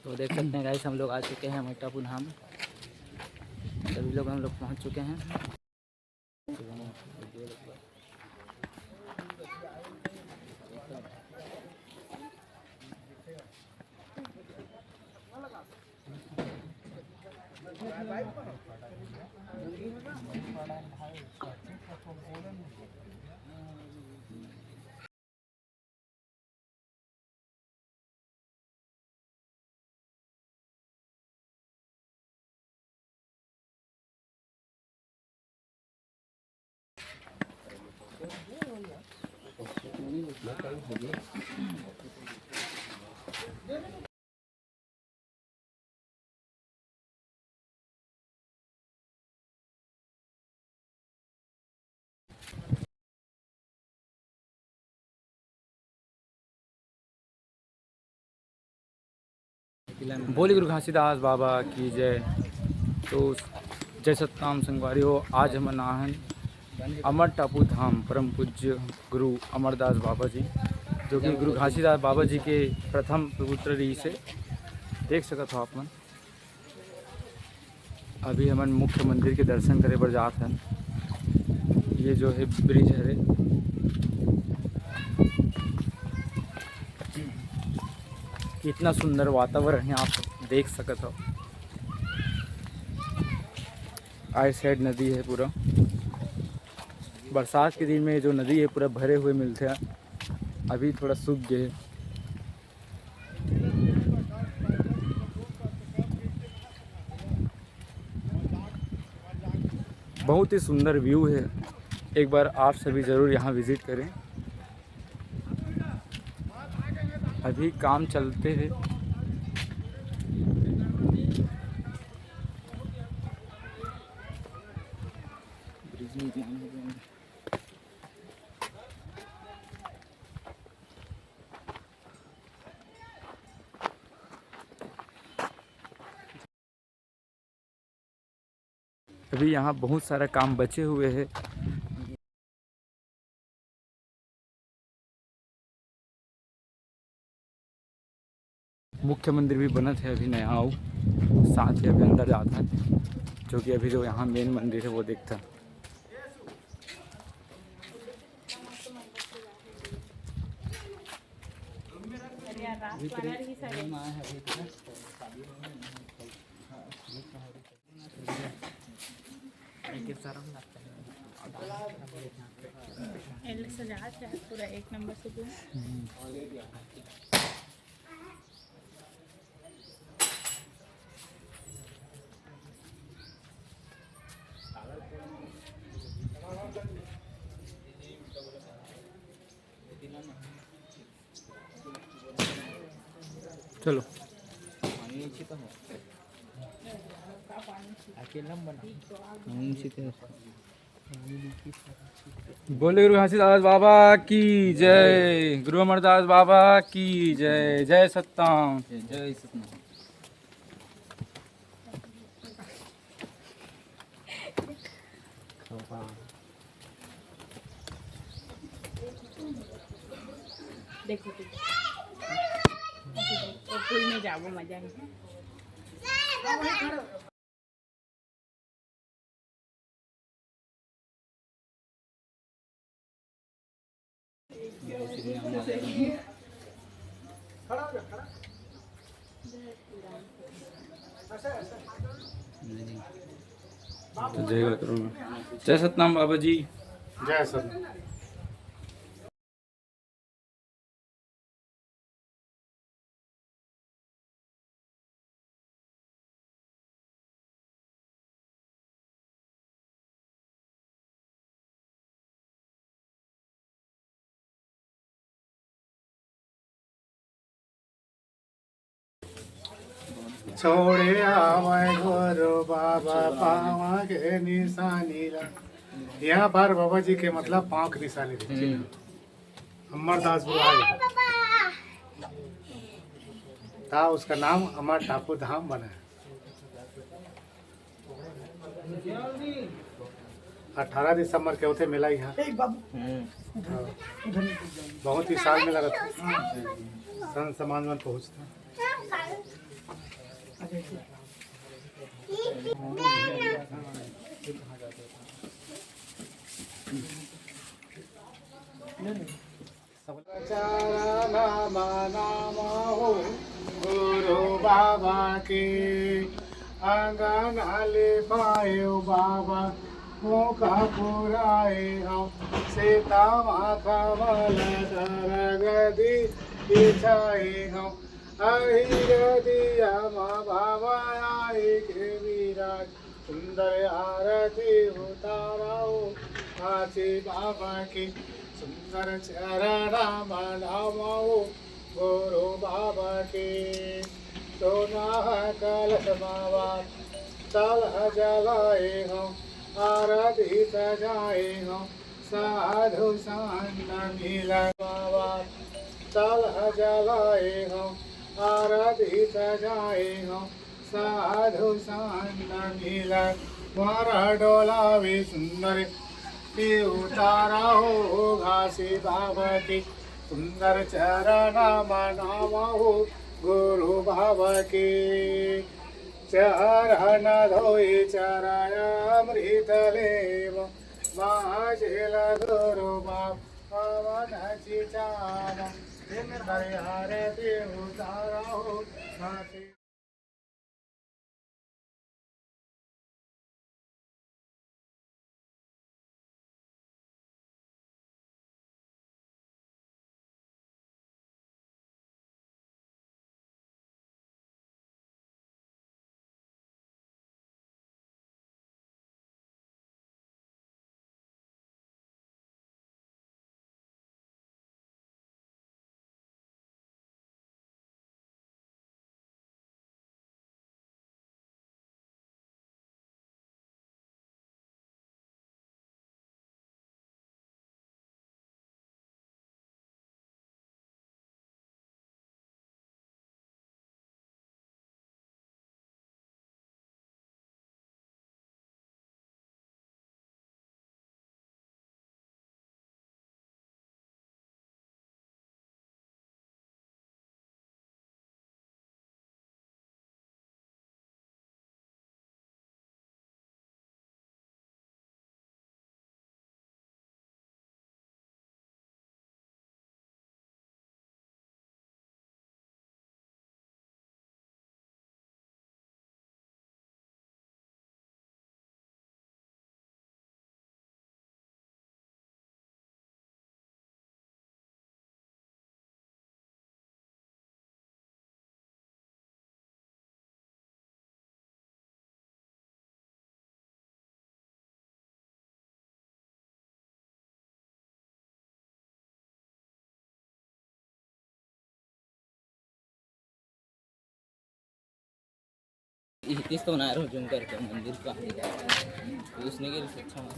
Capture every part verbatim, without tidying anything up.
तो देख सकते हैं गाइस, हम लोग आ चुके हैं अमर टापू धाम। सभी लोग हम लोग पहुंच चुके हैं। बोले गुरु घासीदास बाबा की जय। तो जय सतनाम संगवारी हो, आज हमन आहन अमर टापू धाम परम पूज्य गुरु अमरदास बाबा जी, जो कि गुरु घासीदास बाबा जी के प्रथम पुत्र रहिस हे। देख सकत हो आप मन। अभी हमन मुख्य मंदिर के दर्शन करे बर जात हन। ये जो है ब्रिज हरे, कितना सुंदर वातावरण है, आप देख सकत हो। आए साइड नदी है पूरा। बरसात के दिन में जो नदी है पूरा भरे हुए मिलथे, अभी थोड़ा सूख गए है। बहुत ही सुंदर व्यू है, एक बार आप सभी जरूर यहाँ विजिट करें। अभी काम चलते हैं। अभी यहाँ बहुत सारा काम बचे हुए है। मुख्य मंदिर भी बनत है अभी नया, अउ साथ ही अभी अंदर जात है, जो कि अभी जो यहाँ मेन मंदिर है वो देखता। एला सजात हे पूरा एक नंबर से तू। चलो। बोले गुरु घासीदास बाबा की जय, गुरु अमरदास बाबा की जय, जय सतनाम। जय सतनाम। देखो तू, वो पुल में जाबो, मजा है। तो जय गुरु। जय सतनाम बाबा जी। जय सतनाम। छोड़े आवै गुरु बाबा पाँव के निशानी ला। यहाँ पर बाबा जी के मतलब पाँव के निशानी थी। अमरदास गुरु आए। ता उसका नाम अमर टापू धाम बना है। अठारह दिसंबर के होथे मेला यहाँ। हाँ। बहुत विशाल मेला रहता है। संत समाज मन पहुँचता। बाबा के अंगना ले पाएव बाबा, मुख पुराए हव, सीता माँ कमल दरगदी बिछाए हव। अहिर दिया मा बाबा आए के विराज, सुंदर आरती उतारव, आची बाबा की सुंदर चरण मनावव, गुरु बाबा के सोना कलश बाबा, चल जलाए हव, आरती सजाए हव, साधु संत मिला बाबा, चल जलाए हव, आरती सजाए हव, साधु संत मिला, वारा डोलावे सुंदर, ते उतारव घासी बाबा के सुंदर चरण मनावव, गुरु बाबा के चरण धोई चरण अमृत लेव, माझेल गुरु बाबा पावन चिचान, सुंदर आरती उतारव घासी। इस तो ना रो जूम करके मंदिर का, उसने के अच्छा मस्त।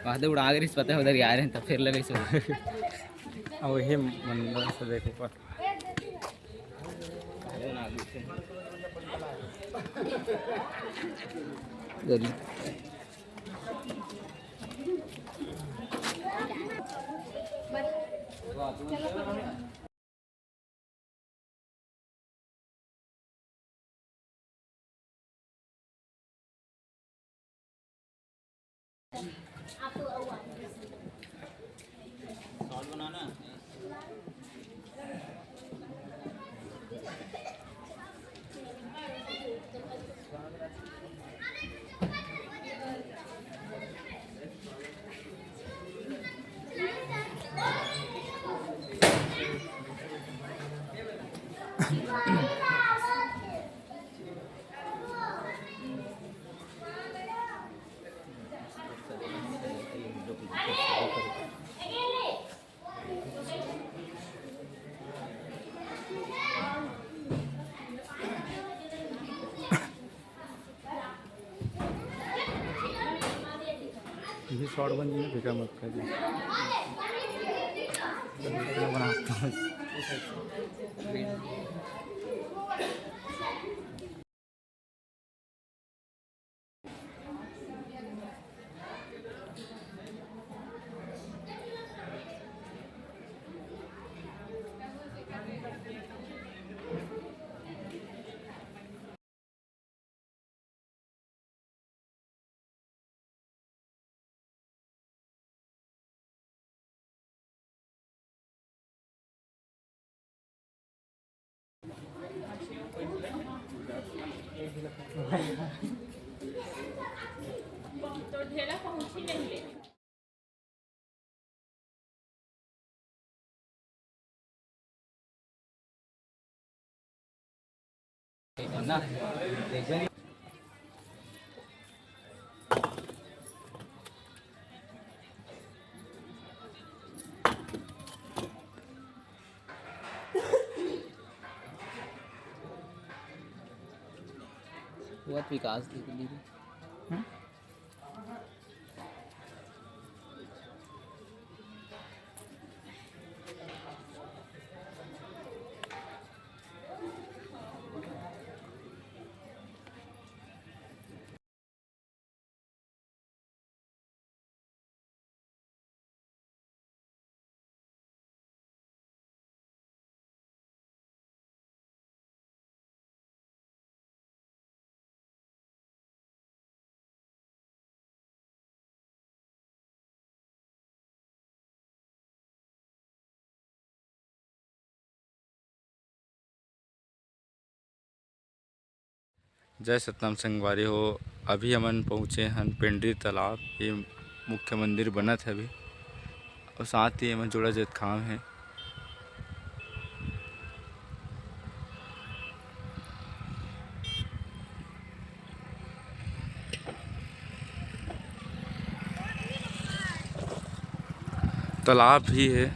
वहाँ तो उड़ा गई पता है उधर यार हैं, तब फिर लगे सो। अब वही मंदिर से देखो पर। जल्दी। ये शॉर्ट बन गई, बेकार मत कर। बनाता हूँ। बहुत विकास दिख रही है। जय सतनाम संगवारी हो, अभी हमन पहुँचे हन पेंड्री तालाब। ये मुख्य मंदिर बनत हे अभी, और साथ ही एमा जुड़ा जतखाम हे। तालाब भी हे,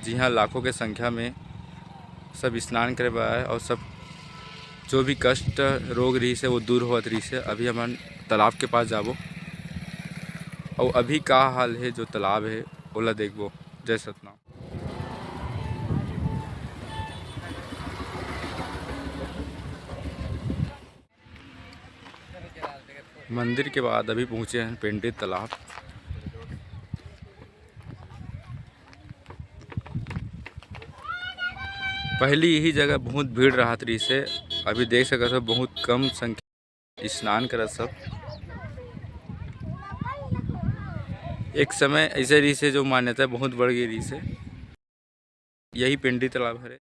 जिहाँ लाखों के संख्या में सब स्नान करे बर आए और सब जो भी कष्ट रोग रहिस हे, वो दूर होवत रहिस हे। अभी हमन तालाब के पास जाबो और अभी का हाल हे, जो तालाब हे, ओला देखबो। जय सतनाम। मंदिर के बाद अभी पहुँचे हन पेंड्री तालाब। पहली यही जगह बहुत भीड़ रहत रहिस हे, अभी देख सकत हो बहुत कम संख्या स्नान करत सब। एक समय ऐसे रहिस हे जो मान्यता बहुत बढ़ गई रहिस हे। यही पेंड्री तालाब हरे।